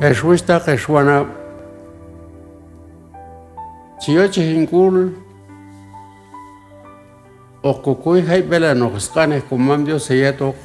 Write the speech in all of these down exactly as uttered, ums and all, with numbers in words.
Hex wuxhtaq, hex wanab', chi yochej hin k'ul hoq kokuy jay b'elanoq sq'anej komam Dios heyetoq.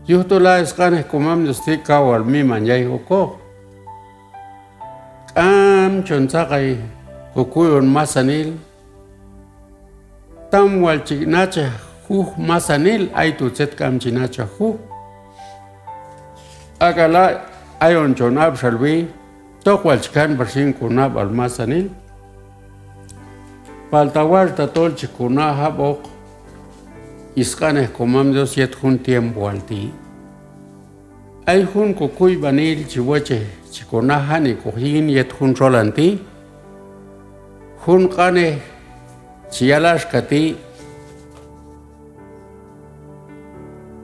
Yujtol a sq'anej komam Dios ti' kaw wal miman yay okoq. K'am chon tzaqay kokuyon masanil. Tam wal chi nachaj juj masanil, ayto tzet k'am chi nachaj juj. Ak'ala' ayon chon ab'xalwi, tok wal chi kan pax yin konab'al masanil. Palta watx' tatol chi kona' jab'oq sq'anej komam Dios yet jun tiempoal ti'. Ay jun kokuyb'anil chi wochej chi kona' janik'oq yin yet jun txolan ti'. Jun q'anej chi yal axka ti':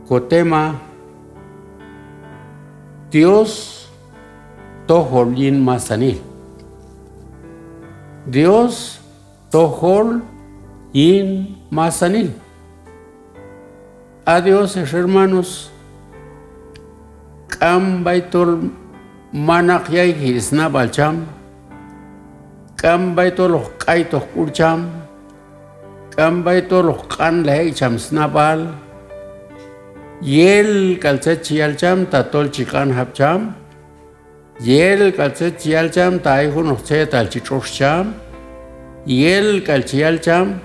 kotema: Dios tojol yin masanil. Dios tojol yin masanil. A Dios, hex hermanos, k'am b'ay tol manaq yayji snab'al cham, k'am b'ay tol hoq k'aytoq k'ul cham, k'am b'ay tol hoq q'anlej ek' cham snab'al. Yel k'al tzet chi yal cham tatol chi q'anjab' cham. Yel k'al tzet chi yal cham ta ay junoq tzetal chi tx'ox cham. Yel k'al chi yal cham,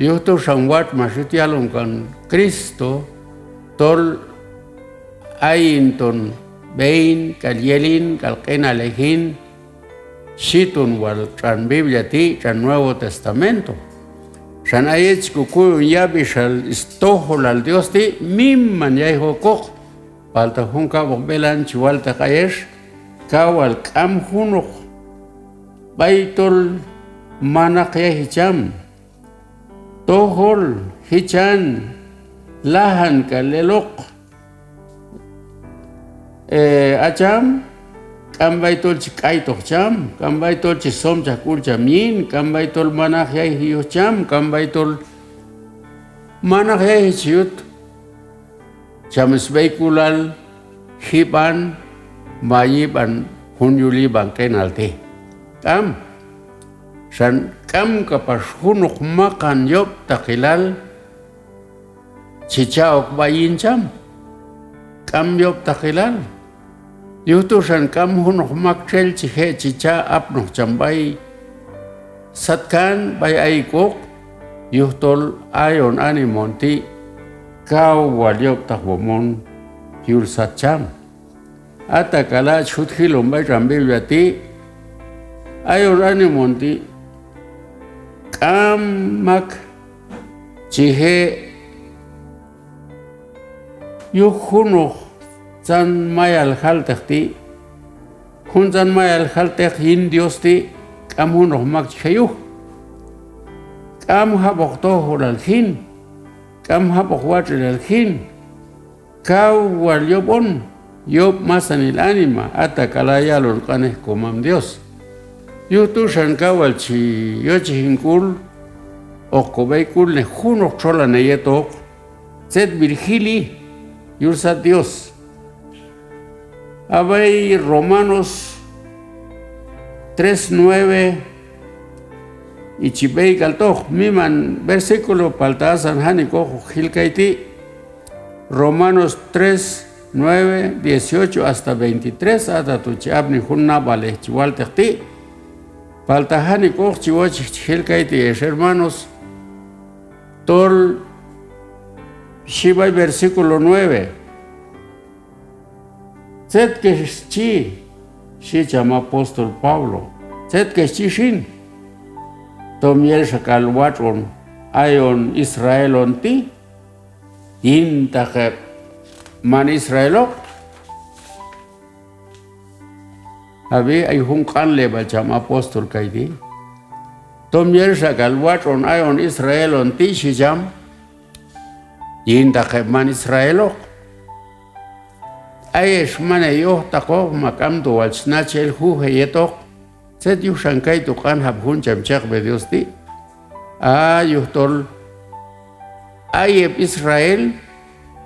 yuj tu' xan watx' max yut yalon kan Cristo tol ayin ton b'eyin k'al yelin k'al q'inalej hin, xhi ton wal tx'an Biblia ti', tx'an Nuevo Testamento. Xan a yet chi kokuyon yab'ixal stojolal Dios ti', miman yayji okoq. Palta jun kab'oq b'elan chi walteq ayex, kaw wal k'am junoq b'ay tol manaq yayji cham. Tojol, jichan, lajan k'al eloq, eh, a cham, k'am b'ay tol chi k'aytoq cham, k'am b'ay tol chi somchaj k'ul cham yin, k'am b'ay tol manaq yayji yuj cham, k'am b'ay tol manaq yayji chi yut cham sb'eyk'ulal jib'an ma yib'an jun yul yib'an q'inal ti'. K'am. Xan k'am k'apax junoq maqan yob'taqilal chi cha' ok b'ay yin cham. K'am yob'taqilal. Yuj tu' xan k'am junoq maktxel chi je' chi cha' apnoq cham b'ay satkan b'ay ayik'oq, yujtol ayon anima on ti' kaw wal yob'taqwom on yul sat cham. Ata k'ala' chi jut jilon b'ay tx'an Biblia ti', ayon anima on ti' k'am mak chi je' yuj junoq tzan mayal jalteq ti', juntzan mayal jalteq yin Dios ti', k'am junoq mak chi je' yuj. K'am jab'oq tojolal jin, k'am jab'oq watx'ilal jin, kaw wal yob' on, yob' masanil anima, ata k'ala' yalon q'anej komam Dios. Yuj tu' xan kaw wal chi yochej hin k'ul hoq kob'eyk'ulnej junoq txolan heyetoq, tzet b'il jili yul sat Dios. A b'ay Romanos tres nueve, y chi b'eyk'altoq, miman versículo, palta asan janik'oq hoq jil kayti'. Romanos tres nueve, dieciocho hasta veintitrés, a ta tu' chi apni jun nab'alej chi walteq ti'. Palta janik'oq chi wochej chi jil kayti', hex hermanos. Tol xhi b'ay versículo nueve: Tzet kex chi, xhi cham apóstol Pablo, tzet kex chi xin, tom yel xak'al watx' on ayon Israel on ti', yintaq heb' man Israeloq. Ab'i, ay jun q'anleb'al cham apóstol kayti'. Tom yel xak'al watx' on ayon Israel on ti', xhi cham, yintaq heb' man Israeloq. Ayex man heyojtaqoq, ma k'amto wal chi nachaj el juj heyetoq. Tzet yuj xan kaytu' q'anjab' jun cham chekb'ej Dios ti'? A yujtol ay heb' Israel,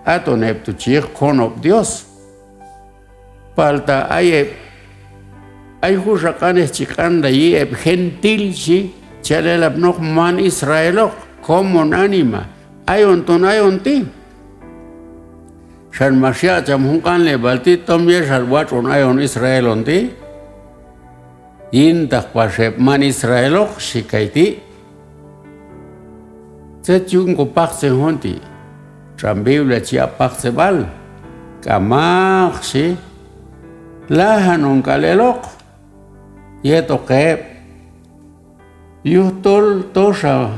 aton heb' tu' chi yiq konob' Dios. Palta ay heb', ay junxa q'anej chi q'anlayi heb' gentil xhi, chi yal elapnoq man Israeloq, komon anima, ayon ton ayon ti'. Xan max yaq' cham jun q'anleb'al ti', tom yel xal watx' on ayon Israel on ti'. Yintaq pax heb' man Israeloq, xhi kayti'. Tzet yun ko paqtzen jun ti'? Tx'an Biblia chi yaq' paqtzeb'al. K'amaq, xhi. Lajan on k'al eloq yetoq heb', yujtol toxa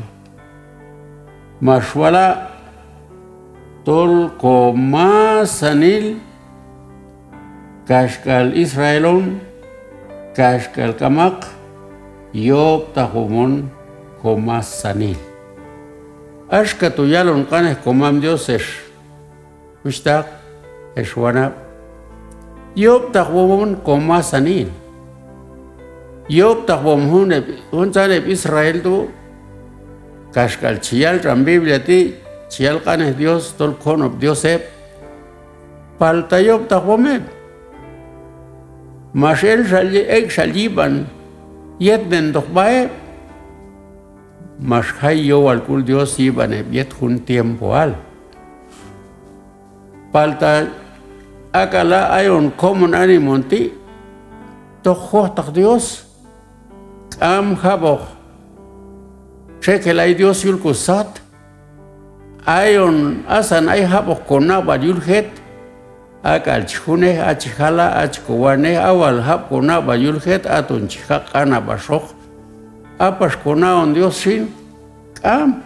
max wala' tol ko masanil, kaxk'al Israel on, kaxk'al k'amaq, yob'taqwom on ko masanil. Axka tu' yalon q'anej ko mam Dios, ex wuxhtaq, ex wanab'. Yob'taqwom on ko masanil. Yob'taqwom jun heb', juntzan heb' Israel tu', kaxk'al chi yal tx'an Biblia ti', chi yal q'anej Dios tol konob' Dios heb'. Palta yob'taqwom heb'. Max el xal, ek' xal yib'an yetnentoq sb'a heb'. Max jay yowal k'ul Dios yib'an heb' yet jun tiempoal. Palta ak'ala' ayon komon anima on ti', tok jojtaq Dios, k'am jab'oq txekel ay Dios yul ko sat. Ayon asan ay jab'oq ko nab'al yul jet. Ak'al chi junej, a chi jala', a chi ko wanej, a wal jab' ko nab'al yul jet, aton chi jaq' q'anab'axoq. A pax ko na'on Dios xin, k'am.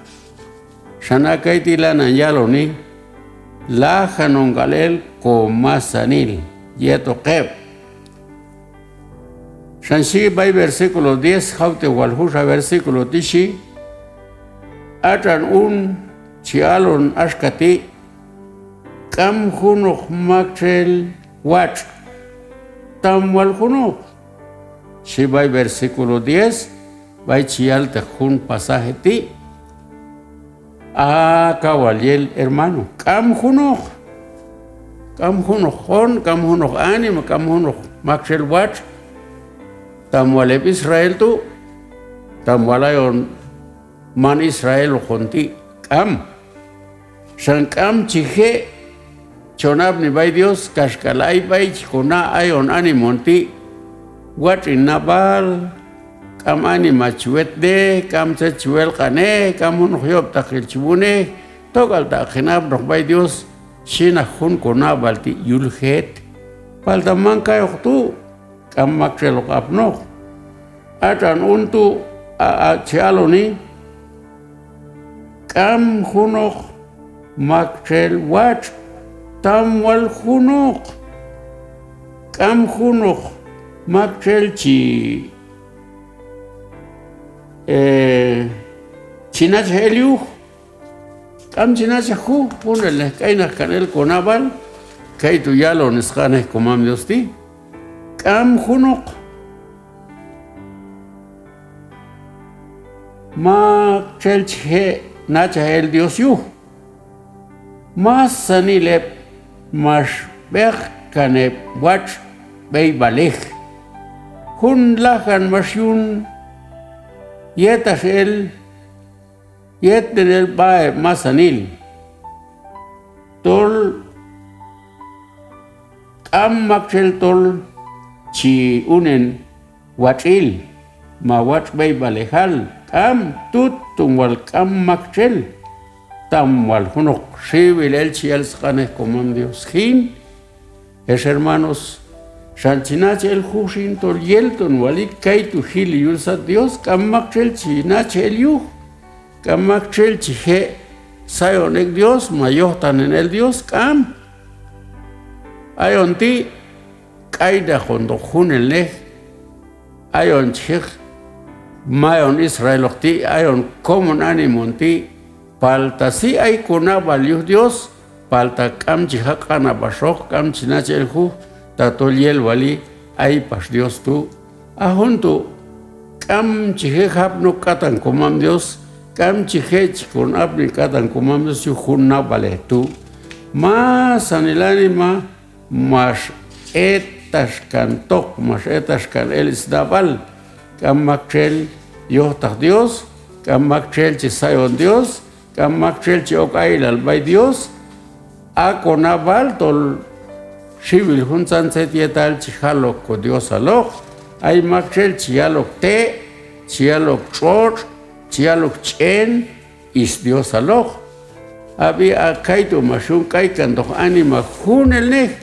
Xan a kayti' lanan yaloni, lajan on k'al el ko masanil yetoq heb'. Xan xhi b'ay versículo diez, jawtej wal junxa versículo ti' xhi: A tx'an un chi alon axka ti': K'am junoq maktxel watx', tam wal junoq, xhi b'ay versículo diez, b'ay chi yalteq jun pasaje ti'. A kaw wal yel hermano, k'am junoq, k'am junoq hon, k'am junoq anima, k'am junoq maktxel watx', tam wal heb' Israel tu', tam wal ayon man Israeloq hon ti', k'am. Xan k'am chi je' chon apni b'ay Dios, kaxk'al ay b'ay chi ko na' ayon anima on ti' watx' hin nab'al, k'am anima chi wetnej, k'am tzet chi welq'anej, k'am junoq yob'taqil chi wunej, tok'al ta' hoq hin apnoq b'ay Dios, xhi naq jun ko nab'al ti' yul jet. Palta man kayoq tu', k'am maktxel hoq apnoq. A tx'an un tu', a, a, chi aloni: K'am junoq maktxel watx', tam wal junoq. K'am junoq maktxel chi, eh, chi nachaj el yuj. K'am chi nachaj juj, junelnej k'aynaq kan el ko nab'al. Kaytu' yalon sq'anej ko mam Dios ti'. K'am junoq maktxel chi je' nachaj el Dios yuj. Masanil heb' max b'eq kan heb' watx' b'eyb'alej. Jun lajan max yun yetax el, yetnen el sb'a heb' masanil, tol k'am maktxel tol chi unen watx'il ma watx' b'eyb'alejal, k'am, tuton wal k'am maktxel, tam wal junoq. Xiwil el chi yal sq'anej ko mam Dios. Jin, ex hermanos, xan chi nachaj el juj xin tol yel ton wali kaytu' jili yul sat Dios, k'am maktxel chi nachaj el yuj, k'am maktxel chi je' sayon ek' Dios ma yojtaqnen el Dios, k'am. Ayon ti' k'aynaq on toq junelnej, ayon chi je' mayon Israeloq ti', ayon komon anima on ti', palta si ay ko nab'al yuj Dios, palta k'am chi jaq' q'anab'axoq, k'am chi nachaj el juj, tatol yel wali ay pax Dios tu'. A jun tu' k'am chi je' jab'en ok k'atan ko mam Dios, k'am chi je' chi kon apni k'atan ko mam Dios yuj jun nab'alej tu'. Masanil anima max et etaxkantoq max etaxkan el snab'al. K'am maktxel yojtaq Dios, k'am maktxel chi sayon Dios, k'am maktxel chi ok ayilal b'ay Dios. A konab'al tol xiwil juntzan tzet yetal chi jal ok ko Diosaloq. Ay maktxel chi yal ok te', chi yal ok tx'otx', chi yal ok ch'en, is Diosaloq. Ab'i a kaytu' max yun k'aykantoq anima junelnej,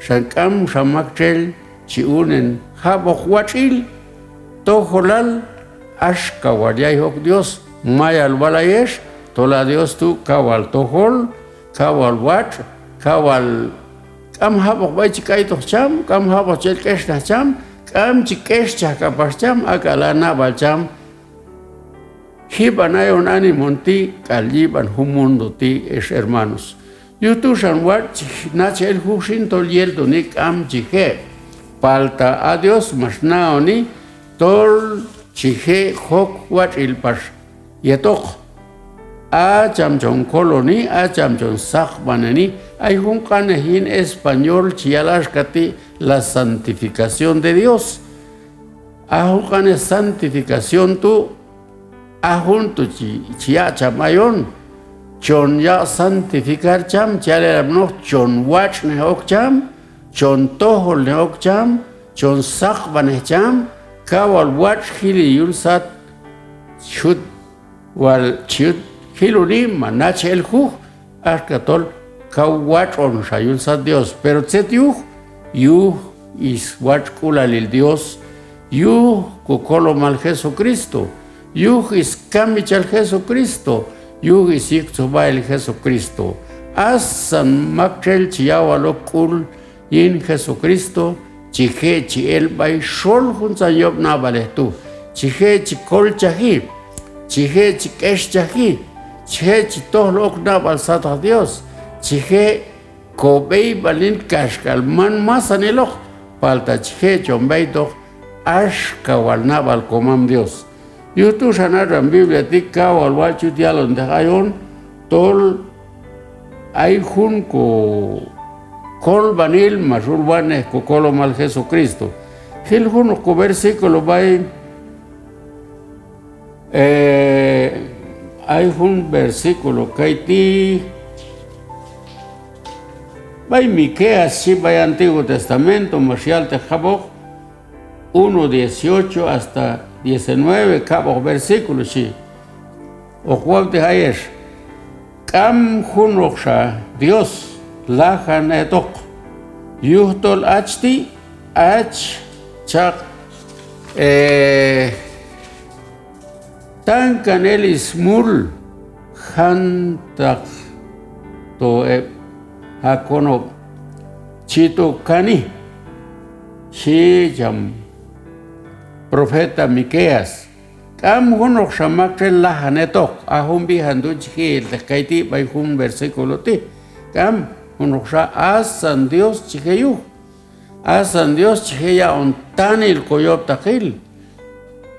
xan k'amxa maktxel chi unen jab'oq watx'il, tojolal, axka wal yayji ok Dios. Mayal wal ayex, tol a Dios tu' kaw wal tojol, kaw wal watx', kaw wal k'am jab'oq b'ay chi k'aytoq cham, k'am jab'oq chi el k'exnaj cham, k'am chi k'exchaj k'apax cham, ak'ala' nab'al cham. Jib'an ayon anima on ti' k'al yib'an jun mundo ti', ex hermanos. Yuj tu' xan watx' chi nachaj el juj xin tol yel toni k'am chi je'. Palta a Dios max naoni tol chi je' jok watx'il pax yetoq. A cham chon koloni, a cham chon saqb'aneni, ay jun q'anej yin español chi yal axka ti', la santificación de Dios. A jun q'anej santificación tu', a jun tu' chi, chi yaq' cham ayon, chon yaq' santificar cham, chi yal elapnoq chon watx'nej ok cham, chon tojolnej ok cham, chon saqb'anej cham, kaw wal watx' jili yul sat chi jut wal chi yut jiloni ma nachaj el juj, axka tol kaw watx' onxa yul sat Dios. Pero tzet yuj, yuj is watx'k'ulalil Dios, yuj ko kolomal Jesucristo, yuj is kamichal Jesucristo, yuj is yiktzojb'ail Jesucristo. Asan maktxel chi yawal ok k'ul yin Jesucristo, chi je' chi el b'ay xol juntzan yob' nab'alej tu', chi je' chi kolchaji, chi je' chi k'exchaji, chi je' chi tojlo ok nab'al sataq Dios, chi je' ko b'eyb'alnen kaxk'al man masaniloq, palta chi je' chon b'eytoq axka wal nab'al komam Dios. Yuj tu' xan a tx'an Biblia ti' kaw wal watx' chi yut yalonteq ayon tol ay jun ko kolb'anil max ul watx'nej ko kolomal Jesucristo. Jil junoq ko versículo b'ay, eh, ay jun versículo kayti' b'ay Miqueas, xhi b'ay Antiguo Testamento, max yalteq jab'oq, uno dieciocho hasta diecinueve, kab'oq versículo xhi. Hoq wawtej ayex. K'am junoqxa Dios lajan hetoq, yujtol hach ti', hach chaq', eh, tankan el smul jantaq to heb' hakonob' chi to kani, xhi cham profeta Miqueas. K'am junoqxa maktxel lajan hetoq, a jun b'ijan tu' chi je' elteq kayti' b'ay jun versículo ti'. K'am junoqxa, asan Dios chi je' yuj. Asan Dios chi je' yaq'on tanil ko yob'taqil.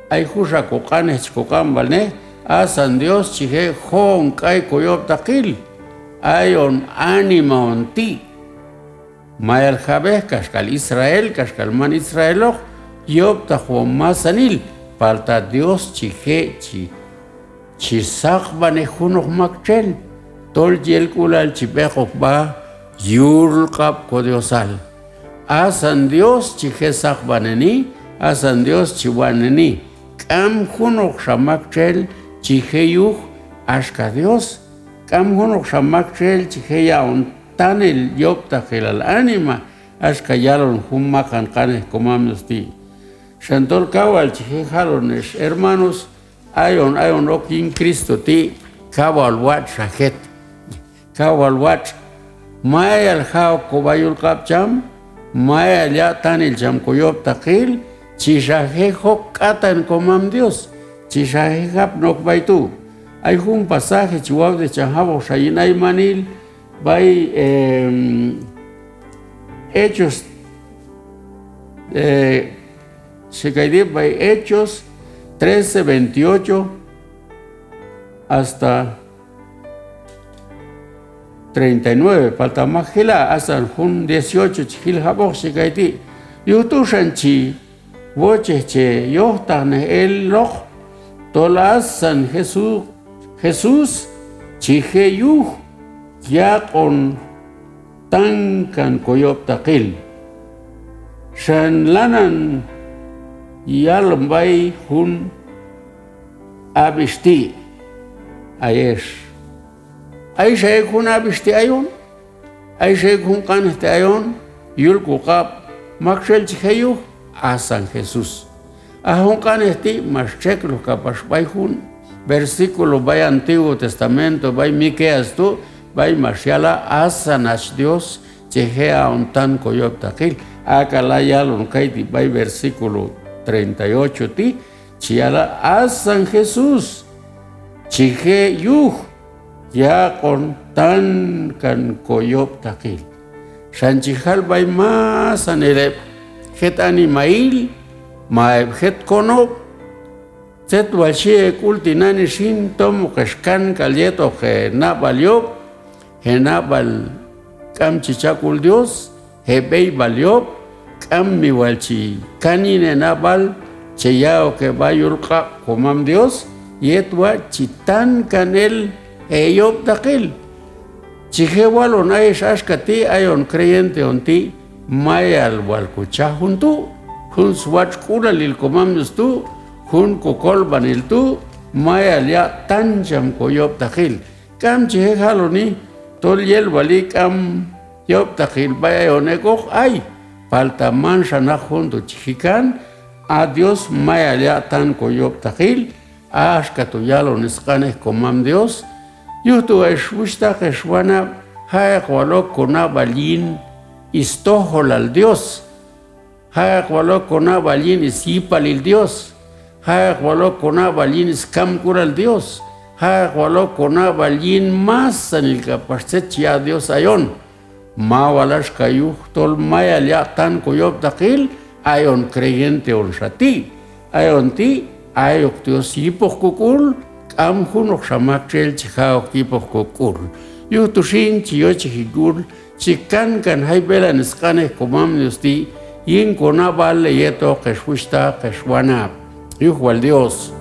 Ay junxa ko q'anej chi ko q'anb'alnej, asan Dios chi je' jo'on k'ay ko yob'taqil. Ayon anima on ti'. Mayal jab'ej kaxk'al Israel, kaxk'al man Israeloq, yob'taqwom masanil, palta Dios chi je' chi chi saqb'anej junoq maktxel, tol yelk'ulal chi b'eqok sb'a yul q'ab' ko Diosal. Asan Dios chi je' saqb'aneni, asan Dios chi watx'neni. K'am junoqxa maktxel chi je' yuj axka Dios. K'am junoqxa maktxel chi je' yaq'on tanil yob'taqilal anima, axka yalon jun maqan q'anej komam Dios ti'. Xan tol kaw wal chi je' jalon ex hermanos, ayon, ayon ok yin Cristo ti', kaw wal watx'xa jet. Kaw wal watx'. Mayal ja' ok ko b'a yul q'ab' cham, mayal yaq' tanil cham ko yob'taqil, chi xa je' jok k'atan komam Dios, chi xa je' japni ok b'ay tu'. Ay jun pasaje chi wawtej cham jab'oqxa yin aymanil, b'ay, em, Hechos, eh, xhi kayti' b'ay Hechos trece veintiocho hasta treinta y nueve, palta mak jila', asan jun dieciocho chi jil jab'oq xhi kayti'. Yuj tu' xan chi wochej che yojtaqnej eloq tol asan Jesu-, Jesús chi je' yuj yaq'on tankan koyob'taqil. Xan lanan yalon b'ay jun ab'ix ti', ayex. Ay xa ek' jun ab'ix ti' ayon, ay xa ek' jun q'anej ti' ayon, yul koq'ab' maktxel chi je' yuj, asan Jesús. A jun q'anej ti' max txekloj k'apax b'ay jun versículo b'ay Antiguo Testamento, b'ay Miqueas tu', b'ay max yala': asan hach Dios chi je' aq'on tan koyob'taqil. Ak'ala' yalon kayti' b'ay versículo treinta y ocho ti', chi yala': asan Jesús chi je' yuj yaq'on tankan koyob'taqil. Xan chi jal b'ay masanil heb' jet animahil ma heb' jet konob': Tzet wal xhi hek'ul tinani' xin, tom hoqex kan k'al yetoq henab'al yob', henab'al k'am chi cha' sk'ul Dios, heb'eyb'al yob', k'am mi wal chi kan yin henab'al che ya'ok heb'a yul q'ab' komam Dios, yet watx' chi tankan el heyob'taqil. Chi je' walon ayex axka ti', ayon creyente on ti', mayal wal kocha' jun tu', jun swatx'k'ulalil komam Dios tu', jun kokolb'anil tu', mayal yaq' tan cham koyob'taqil. K'am chi je' jaloni tol yel wali k'am yob'taqil b'ay ayon ek'oq, ay, palta manxa naq jun tu' chi jikan, a Dios mayal yaq' tan koyob'taqil, axka tu' yalon sq'anej komam Dios. Yuj tu' ex wuxhtaq, ex wanab', ja'eq wal ok konab'al yin stojolal Dios, ja'eq wal ok konab'al yin syipalil Dios, ja'eq wal ok konab'al yin skamk'ulal Dios, ja'eq wal ok konab'al yin masanil k'apax tzet chi yaq' Dios ayon. Ma wal axka yuj tol mayal yaq' tan koyob'taqil, ayon creyente on xa ti'. Ayon ti' ayok Dios yipoq kok'ul, k'am junoqxa maktxel chi ja'ok yipoq kok'ul. Yuj tu' xin chi yochej hin k'ul chi kankan jayb'elan sq'anej komam Dios ti' yin konab'al heyetoq, ex wuxhtaq, ex wanab'. Yuj wal Dios.